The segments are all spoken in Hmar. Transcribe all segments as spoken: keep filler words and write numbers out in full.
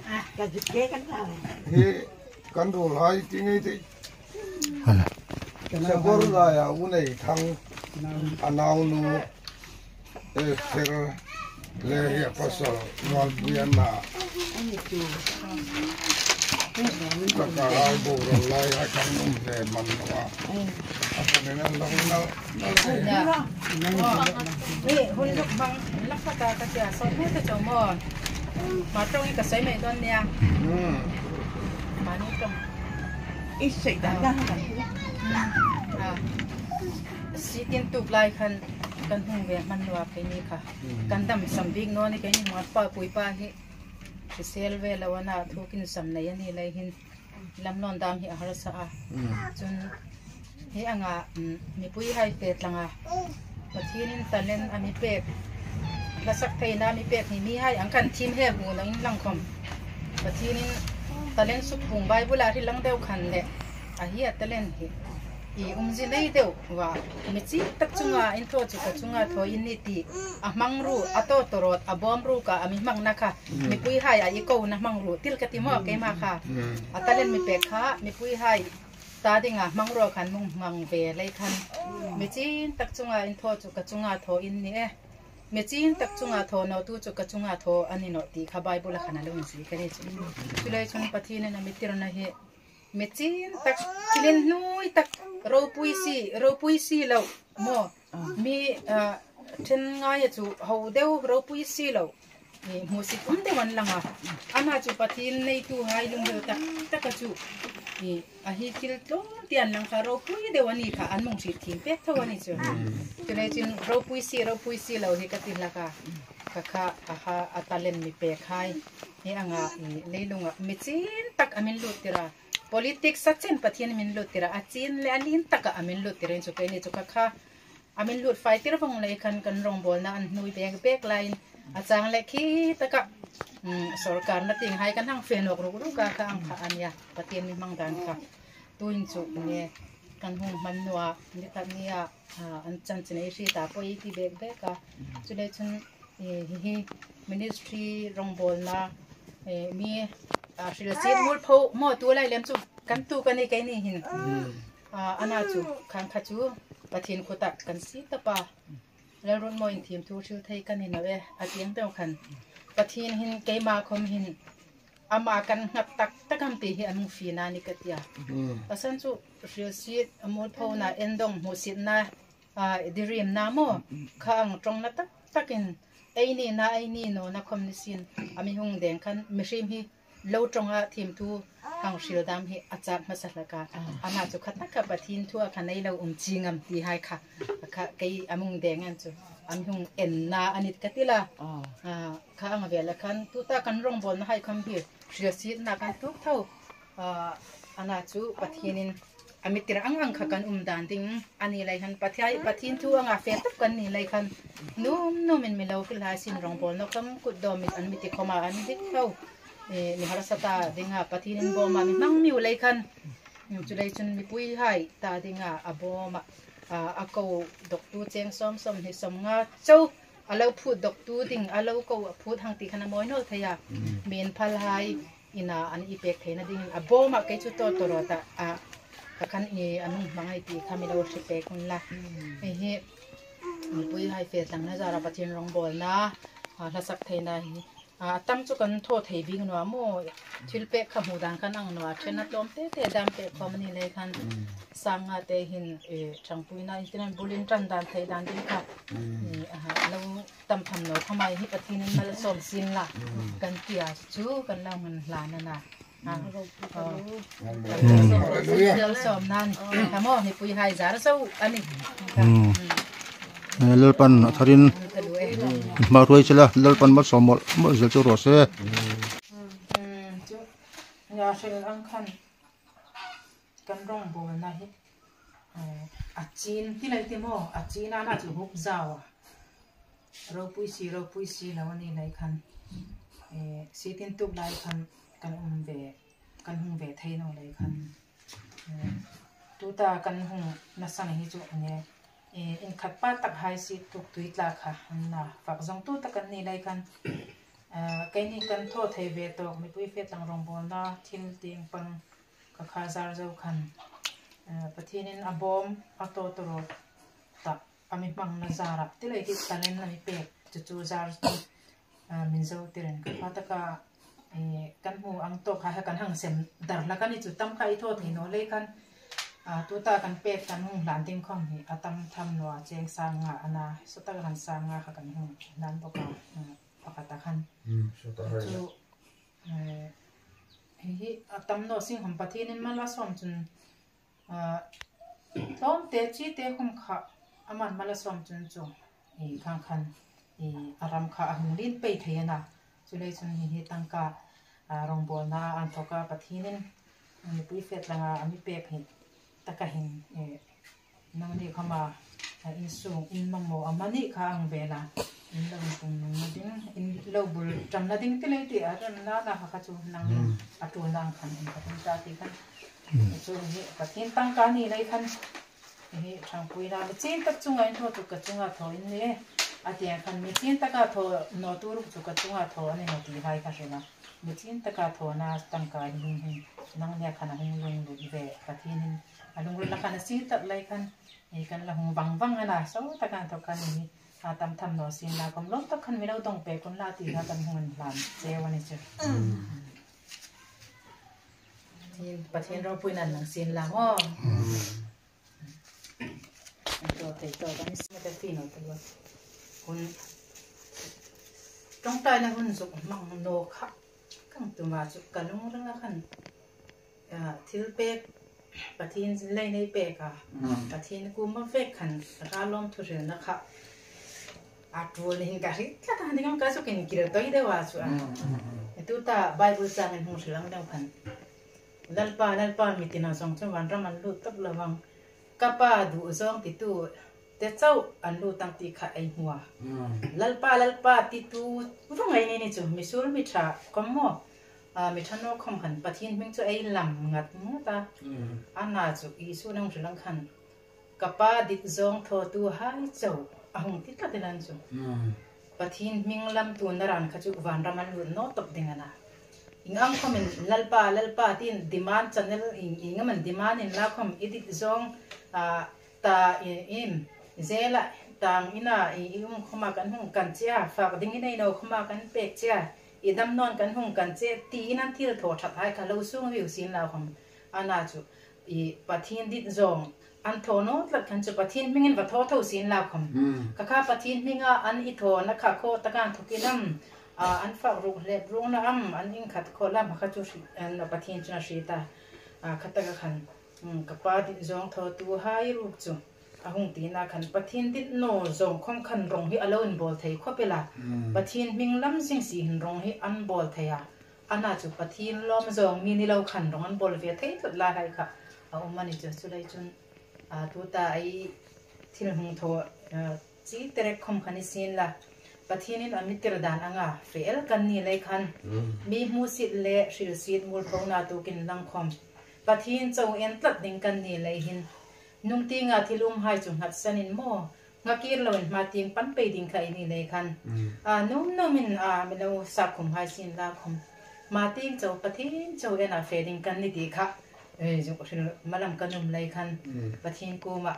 Hi kan ruolhai ti ngei ti. Hala. Sabawr laia u nei thang a naunu Esther le hi a pasal Nualpui an na. Taka hai bo ral lai a kan um ve man naw a. A kan en an lo na. Ni hun luk bang lak ka ta ka tia so me ta chau mo. Ma tong ka sai mai don nia. Hmm. Ma ni tong. I sei dan dan kan. Hmm. Ah. Sitin tuk lai khan kan hung ve hman naw a keini kha. Hmm. Kan dam sam bik naw ni keini Nualpa Puipa hi. Hrisel ve lo a na thu kin sam nei a ni lai hin. Lam lawn dam hi a harsa a. Hmm. Chun hi anga, um, mipuihai fe tlanga Pathienin talent a mi pek, hlasak theina mi pek hi mihai ang khan thiem he bu lo inlang khom. Pathienin talent suk phung Bible-a hril lang deu khan le a hi a talent hi i umzie nei deu va, mi ching tak chunga in thaw chu ka chunga thaw in ni ti a hmangruo, a tawtawrawt, a bawmruok a mi hmangna kha. Mm. Mipuihai a i kona hmangruo tir ka ti maw, mm, keima kha. Mm. A talent mi pek kha, mipuihai ta dinga hmangruo khan hung hmang ve lei khan. Mm. Mi ching tak chunga in thaw chu ka chunga thaw in ni e. Mi ching tak chunga thaw nawtu chu ka chunga thaw a ni nawh ti kha Bible-a khan a lo inzie ka ni chu. Mm. Chuleiin chun Pathienin a mi tirna hi mi ching tak, thil inhnuoi tak, ropui si, ropui si lo maw. Ah. Mi, ah, ṭhen ngaia chu ho deu ropui si lo. I hmusit um deu an lang a. Ama chu Pathien neituhai lungril tak taka chu i a hi thil tlawm ti an lang kha, ropui deu a ni kha, an hung hriet thiem pek tho a ni chu. Mm. Chuleiin chun ropui si, ropui si lo hi ka ti hlak a. Kha kha a ha a talent mi pek hai. Hi anga i leilunga mi ching tak a min lut tir a. Politics-a chen Pathienin a min lut tir a. A ching le a lien taka a min lut tir a, in chu keini chu kha kha a min lut fai tir vong lei khan kan rongbawlna an hnuoi bek bek laiin a chang le khi taka, mm, sorkar na tieng hai kan hang fe nawk ruk ruk a kha ang kha a nia, Pathien mi hmang dan kha. Tuhin chu nge kan hung hman naw a, ni tak nia, a, an chanchin ei hriet a poi ti bek bek a. Chuleiin chun, e, hi hi ministry rongbawlna, e, mi, a, hrilsiet muolpho maw tu lai lem chu kan tu ka ni keini hin. Mm. A, ana chu, khang kha chu, Pathien khuta kan sie ta pa. Lalrunmawin thiemtu hril thei ka ni naw e, a tieng deu khan. Pathien hin keima khom hin, ama kan nghat tak tak am ti hi a mi fiena ni ka tia. Mm. A san chu hrilsiet, a muolphona, endong hmusitna, a, diriemna maw, kha ang ṭawngna tak takin, ei nina, ei ni nawna khom ni sien, a mi hung deng khan, mihriem hi lo ṭawnga thiemtu hang hril dam hi a chak hmasa hlak a. Ah. Ana chu kha taka Pathien thua kha nei lo um ching am ti hai kha. Kha kei a mi hung deng an chu. A mi hung enna a ni ka ti la. Ah. Ah, kha ang vela khan tuta kan rongbawlna hai khom hi hrilsietna kan tuok tho. Ah, ana chu Pathienin a mi tir ang ang kha kan um dan ding a ni lei khan Pathien, Pathien thu anga fe tak kan ni lei khan nuom nuomin mi lo hril hai sien rongbawlna khom kut dawmin an mi ti khoma an dik tho. E, mi harsa ta dinga Pathienin bawma mi hmang miu lei khan. Chuleiin chun mipuihai ta dinga a bawma, a, a ko dawktu cheng sawm sawmhni sawmnga chau a lo phut dawktu ding, a lo ko a phut hang ti khan a mawi naw thei a. Mm. Mi inphalhai ina an i pek theina dingin a bawma kei chu tawtawrawt a, a, ka khan i a mi hmang ei ti kha mi lo hre pek unla. Mm. Ei hi, mipuihai fe tlangna zara Pathien rongbawlna, a, hlasak theina hi, a, a tam chu kan thaw thei bik naw a maw, thil pek kha hmu dan kan ang naw a, ṭhenna tlawm te te dam pek khom a ni lei khan, mm, sang nga te hin, e, ṭhangpuina, internet bulin ṭan dan thei dan ding kha, mm, e, a, lo tam tham naw khom a, hi Pathienin malsawm sien la, mm, kan tia chu kan lo hang hlan a na. Ah, mm, oh. Hallelujah. Lo sawm nan. Kha maw, mipuihai zar zo a ni. Mm. Eh, Lalpan a tharin hma ruoi sela, Lalpan malsawm mawl, mawl zel chu raw se. Mm, chu, nia hril ang khan kan rongbawlna hi, eh, a chin ti lei ti maw, a chin ana chu huk zau a. Ropui si, ropui si lo a ni lei khan, eh, sitin tuk lai khan kan um ve, kan hung ve thei naw lei khan, eh, tuta kan hung na sang hi chu nge, eh, inkhat pa tak hai si tuk tui tla kha an na fak zawng tu tak an ni lei khan, Keini kan thaw thei ve tawk, mipui fe tlang rongbawlna thil tieng pang ka kha zar zo khan, Pathienin a bawm a tawtawrawt ta, a mi hmangna zara, ti lei hi talent a mi pek chu chu zar chu min zo tirin ka kha taka kan hmu ang tawk kha kan hang sem dar hlak a ni chu, tam kha i thaw thei naw lei khan, tuta kan pek kan hung hlan ding khawm hi a tam tham naw a, cheng sang nga a na, sawtaka khan sang nga kha kan hung hlan bawk a, pakhat a khan. Chu hi hi a tam naw sing khawm Pathienin mal a sawm chun, tlawmte chite khawm kha aman mal a sawm chun chu, khang khan a ram kha a hung lien pei thei a na. Chuleiin chun hi hi tangka rongbawlna an thawka Pathienin mipui fe tlanga a mi pek hi taka hin, nangni khawma insung in mamaw amanih kha ang vela, in lo inpung nungna ding, in lo bul ṭamna ding ti lei ti a ran na na kha chu nangni a ṭul nang khan in ka tum ta ti khan. Chu hi Pathien tangka ni lei khan hi ṭhangpuina mi chin tak chunga in thaw chu ka chunga thaw in ni, a tiang khan mi chin taka thaw naw tu ruok chu ka chunga thaw a ni naw ti hai ka hril a. Mi chin taka thawna tangka hi hin nangnia khan a hung lunglut ve, Pathienin a lungrila khan a sir tak lei khan, kan la hung vang vang a na, sawtaka thaw khan hi a tam tham naw sien la khawm lawm tak khan mi lo dawng pek unla ti kha kan hung hlan cheu a ni chu. Pathien, Pathien ropuina nang sien la maw. Thaw thei tawk a ni sien ka ti naw ta lo. Hun, ṭawngṭaina hun zuk hmang naw kha kan tum a chu ka lungrila khan, thil pek, Pathien lei nei pek a, Pathien kuoma vek khan ka lawmthu hrilna kha a ṭul hin ka hriet tlat a, ni ang ka zuk inkir tawi deu a chu a. Tuta Bible chang in hung hril ang deu khan, Lalpa, Lalpa, mi tina zawng chu vanram an lut tawp lo vang, ka Pa duh zawng titu te chau an lut ang ti kha ei hmu a. Lalpa, Lalpa titu vawng ei ni ni chu, mi suol mi ṭha khawm maw, mi ṭha naw khawm khan Pathien hming chu ei lam ngat ngat a. A na chu Isu nang hril ang khan, ka Pa dit zawng thawtuhai chau a hung ti tlat el a ni chu. Pathien hming lamtu naran kha chu vanram an lut naw tawp ding a na. Ieng ang khawmin Lalpa, Lalpa tiin demand channel ieng, ieng am an demand inla khawm i dit zawng, ta i, im, zela tang ina i, i um khawma kan hung kan che a, fak ding i nei naw khawma kan pek che a, i dam nawn kan hung kan che, tiin an thil thaw ṭhat hai kha lo sung viu sien la khawm. A na chu i Pathien dit zawng an thaw naw tlat khan chu Pathien hmingin va thaw tho sien la khawm. Kha kha Pathien hminga an i thawna kha khaw taka inthokin am, an fak ruk hlep rukna am, an inkhat khaw lam kha chu hri-, an Pathien chun a hriet a. Kha taka khan, ka Pa dit zawng thawtuhai ruok chu a hung tina khan Pathien dit naw zawng khawm khan rawng hi a lo inbawl thei khawp el a. Pathien hming lam zing si hin rawng hi an bawl thei a. A na chu Pathien lawm zawng mi ni lo khan rawng an bawl ve thei tlat lai hai kha a um a ni chu. Chuleiin chun, tuta ei thil hung thaw, chi terek khawm kha ni sien la, Pathienin a mi tir dan anga fe el kan ni lei khan, mi hmusit le hrilsit mualphona tukin lang khawm Pathien chau en tlat ding kan ni lei hin, nung tienga thil umhai chu nghatsan in maw, ngha kir loin hma tieng pan pei ding kha i ni lei khan, nuom nuomin mi lo sak khum hai sien la khawm, hma tieng chau Pathien chau ena fe ding kan ni ti kha, zuk hril malam kan um lei khan, Pathien kuoma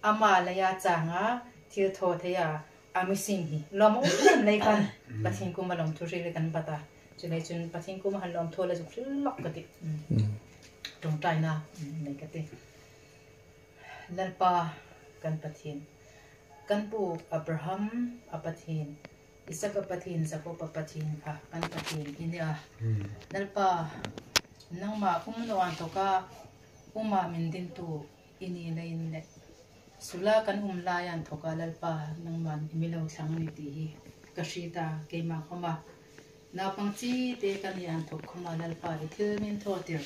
ama leia changa thil thaw theia a mi siem hi lawm a um lem lei khan, Pathien kuoma lawmthu hril kan bat a. Chuleiin chun Pathien kuoma han lawmthu la zuk hril lawk ka ti. Ṭawngṭaina nei ka ti. Lalpa kan Pathien, kan pu Abraham a Pathien, Isak a Pathien, Jakob a Pathien kha kan Pathien i ni a. Lalpa, nangma um naw inthoka uma min dintu i ni leiin le, sula kan um lai inthoka Lalpa nangman i mi lo thlang ni ti hi ka hriet a, keima khawma naupang chite ka ni inthok khawma Lalpa i thil min thawtir,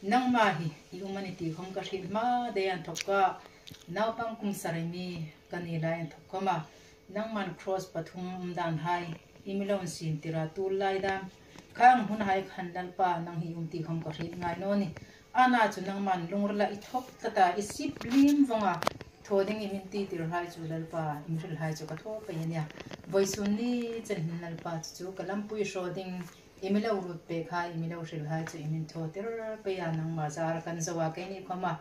nangma hi i um a ni ti khawm ka hriet hma dei inthoka, naupang kum sari mi ka ni lai inthok khawma nangman cross pathum um dan hai i mi lo siem tir a, tul lai dam khang hun hai khan Lalpa nang hi um ti khawm ka hriet ngai naw ni. A na chu nangman lungrila i thawk tlat a, i sip liem vawng a, Thaw ding i min ti tir hai chu Lalpa, i mi hril hai chu ka thaw pei a nih a. Vawisun ni chen hin Lalpa chu chu ka lampui hraw ding i mi lo ruot pek hai, i mi lo hril hai chu i min thaw tir pei a, nangma zara kan zo a keini khawma.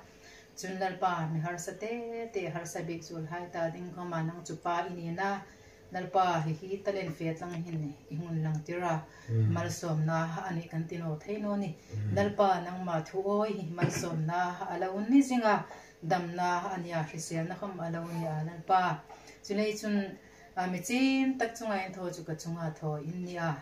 Chun Lalpa, mi harsa te te, harsa bik zuol hai ta ding khawma nang chu pa i ni na. Lalpa, hi hi talent fe tlang hin i hung lang tir a. Mm. Malsawmna a nih kan ti naw thei naw ni. Mm. Lalpa, nangma thu awi hi malsawmna a lo ni zing a, damna a nih a, hriselna khawm a lo ni a Lalpa. Chuleiin chun, a, mi chin tak chunga in thaw chu ka chunga thaw in ni a.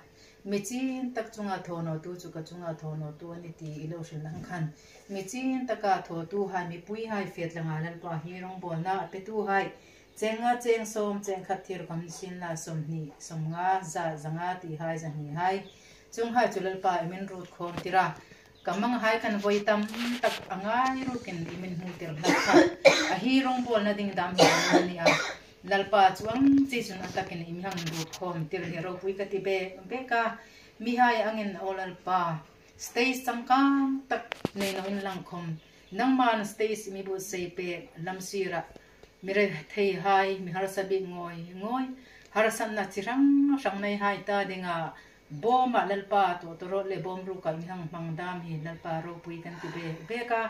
Mi chin tak chunga thaw nawtu chu ka chunga thaw nawtu a nih ti i lo hril ang khan. Mi chin taka thawtuhai, mipui hai fe tlanga Lalpa hi rongbawlna a petuhai. Cheng nga, cheng sawm, cheng khat thil khawm ni sienla, sawmhni, sawmnga, za, zanga ti hai, zahni hai. Chuong hai chu Lalpa i min ruot khawm tir a. Ka mang hai kan voi tam tak a ngai rukin i min hmu tir hlak kha. A hi rongbawlna ding dam hi a ni a. Lalpa, chuong chu chun a takin i mi hang ruot khawm tir hi ropui ka ti bek bek a. Mihai angin aw Lalpa, stage changkang tak nei naw inla khawm, nangman stage i mi buotsai pek lam sira mi retheihai, mi harsa bik ngawi ngawi, harsatna chi hrang hrang nei hai ta dinga, bawma Lalpa, tawtawrawt le bawm ruka i mi hang hmang dam hi Lalpa ropui kan ti bek bek a.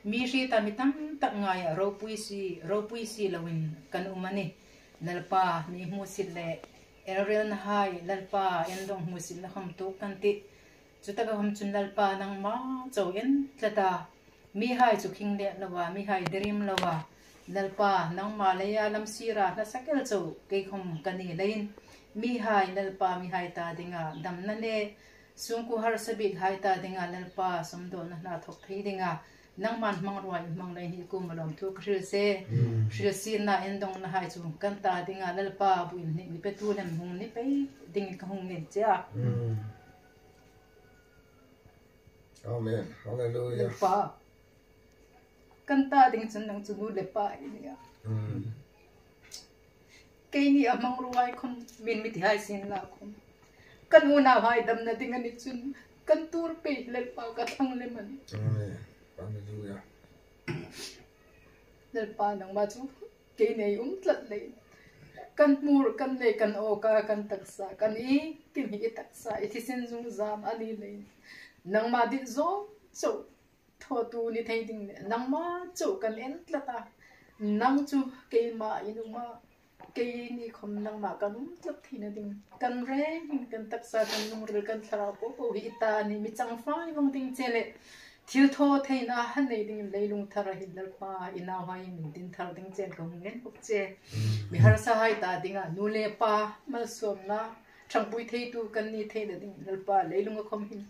Mi hrieta mi tam tak ngaia ropui si, ropui si loin kan um a nih. Lalpa, mi hmusit le elrelna hai, Lalpa, endong hmusitna khawm tuok kan tih. Chutaka khawm chun Lalpa nangma chau en tlat a. Mihai chu khing let loa, mihai dering loa. Lalpa, nangma leia lam sira hla sak el chau kei khawm ka ni leiin. Mihai Lalpa, mihai ta dinga damna le sungkuo harsa bik hai ta dinga Lalpa, sumdawnna hna thawk thei dinga nangman hmangruo i hmang leiin i kuoma lawmthu ka hril che. Mm. Hrilsietna endongna hai chu kan ta dinga Lalpa, buoina mi petu lem hung ni pei dingin ka hung ngen che a. Mm. Amen. Hallelujah. Lalpa, kan ta ding chun nang chu nu le pa i ni a. Mm. Keini a hmangruo hai khawm, min mi ti hai sienla khawm, kan unauhai damna ding a ni chun kan tuor pei Lalpa, ka thlang lem a nih. Amen. Hallelujah. Lalpa, nangma chu keini um tlat leiin, kan hmur, kan nei, kan awka, kan taksa, kan iengkim hi i taksa, i thisen zungzam a ni leiin, nangma dit zawng chau thawtu ni thei ding le nangma chau kan en tlat a. Nang chu keima in um a, keini khawm nangma kan um tlat theina ding, kan rengin, kan taksa, kan lungril, kan thlarau popo hi i ta ni, mi changfai vawng ding che le thil thaw theina hang nei dingin leilung thara hin Lalpa, i nauhai min din thar ding chen ka hung ngen bawk che. Mm. Mi harsa hai ta dinga nu le pa malsawmna, ṭhangpui theitu kan ni theina ding Lalpa, leilunga khawm hin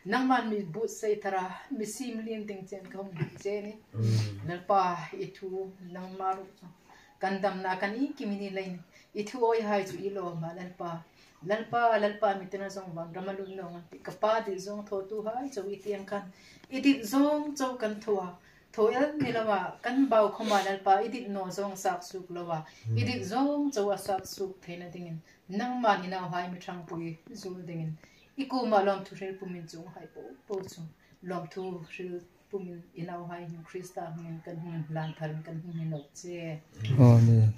nangman mi buotsai thara, mi siem lien ding chen ka hung ngen che a nih. Mm. Lalpa, i thu nangma ruok chu kan damna, kan iengkim i ni leiin, i thu awi hai chu i lawm a Lalpa. Lalpa, Lalpa, mi tina zawng vang rama lut naw ning a ti, ka pa dit zawng thawtuhai chau i ti ang khan, i dit zawng chau kan thaw a. Thaw el ni loa kan bau khawma Lalpa, i dit naw zawng sak suok loa, i dit zawng chau a sak suok theina dingin nangman i nauhai mi ṭhangpui zuol dingin i kuoma lawmthu hril pumin chuonghai popo chu lawmthu hril pumin i nauhai hin Krista hmingin kan hung inhlan tharin kan hung ni nawk che. Amen.